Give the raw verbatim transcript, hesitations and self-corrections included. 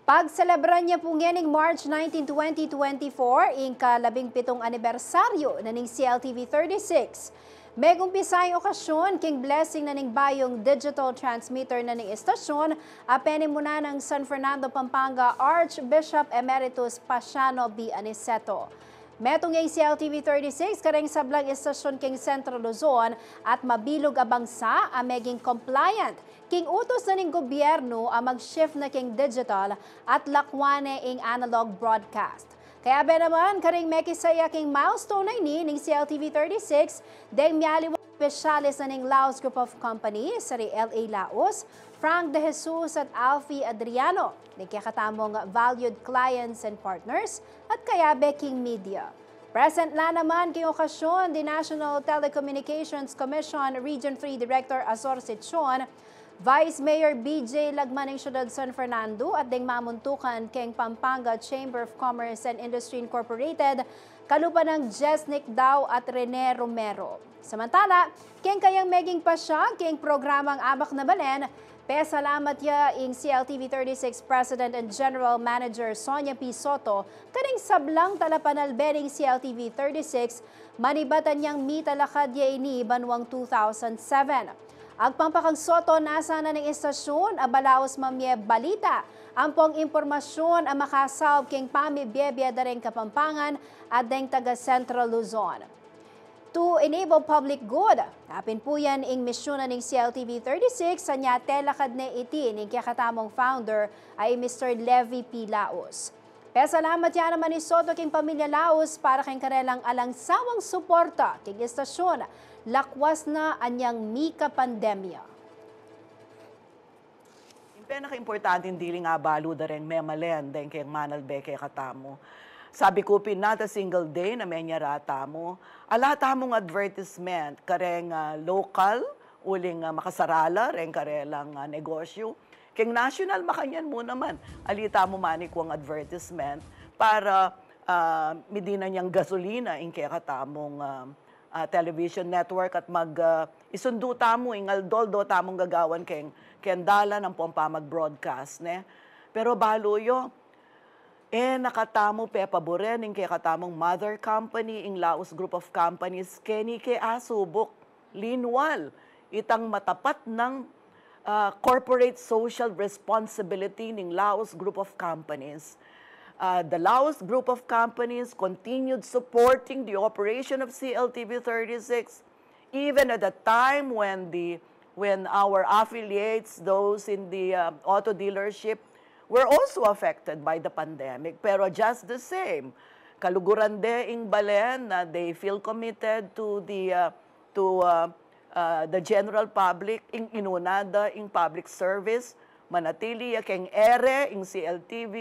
Pagselebran ya pu ngening March nineteen, twenty twenty-four, ing kalabing pitung anibersaryu na ning C L T V thirty-six. Megumpisa ing okasyon king blessing na ning bayung digital transmitter na ning estasyun, a penimunan nang San Fernando, Pampanga Archbishop Emeritus Paciano B. Aniceto. Metung ya ing C L T V thirty-six kareng sablang estasyun king Central Luzon at mabilug a bangsa a meging compliant king utus na ning gobyernu a mag-shift na king digital at lakwan ne ing analog broadcast. Kayabe naman, kareng mekisaya king milestone a ini ning C L T V thirty-six, deng mialiwang opisyalis na ning Laos Group of Companies, sari L A Laos, Frank De Jesus at Alfie Adriano, deng kekatamung valued clients and partners, at kayabe king media. Present la naman king okasyon di National Telecommunications Commission Region three Director Azor Sitson, Vice Mayor B J Lagman ning Syudad San Fernando at deng mamuntukan keng Pampanga Chamber of Commerce and Industry Incorporated, kalupa nang Jesnick Dao at Rene Romero. Samantala, keng kayang meging pasyag keng programang Abak na Balen, pesalamat ya ing C L T V thirty-six President and General Manager Sonia P. Soto kareng sablang talapanalbe ning C L T V thirty-six, manibat anyang mitalakad ya ini banwang two thousand seven. Agpang pa kang Soto, nasa na ning estasyun a balaus mamie balita ampong impormasyun a makasaup keng pamibie-bie da reng Kapampangan at deng taga Central Luzon. To enable public good, apin pu yan ing misyun na ning C L T V thirty-six, anya telakad ne iti ning kekatamung founder a i Mister Levi P. Laos. Pesalamat ya naman i Soto keng pamilya Laos para keng karelang alang sawang suporta keng estasyun lakwas na anyang mika pandemya. Ing penakaimportanteng diling abalu da reng memalen deng keng manalbe kekatamu. Sabi ku pin, not a single day na menyara tamu, ala tamung advertisement kareng, ah, local, uling, ah, makasarala reng karelang, ah, negosyu. Keng national, makanyan mu naman, ali tamu manikwang advertisement para, ah, midinan yang gasolina ing kekatamung, ah, ah, television network at mag, ah, isundu tamu ing aldo-aldo tamung gagawan keng, keng dalan ampong pamag-broadcast, ne? Pero balu yu, e na katamu pepaburen ing kekatamung mother company, ing Laos Group of Companies, keni ke asubuk, linwal itang matapat nang, ah, corporate social responsibility ning Laos Group of Companies. Ah, the Laos Group of Companies continued supporting the operation of C L T V thirty-six, even at the time when the, when our affiliates, those in the, ah, auto dealership, were also affected by the pandemic. Pero just the same, kaluguran de ing balen na they feel committed to the, ah, to, ah, ah, the general public, ing inuna da ing public service, manatili ya keng ere ing C L T V.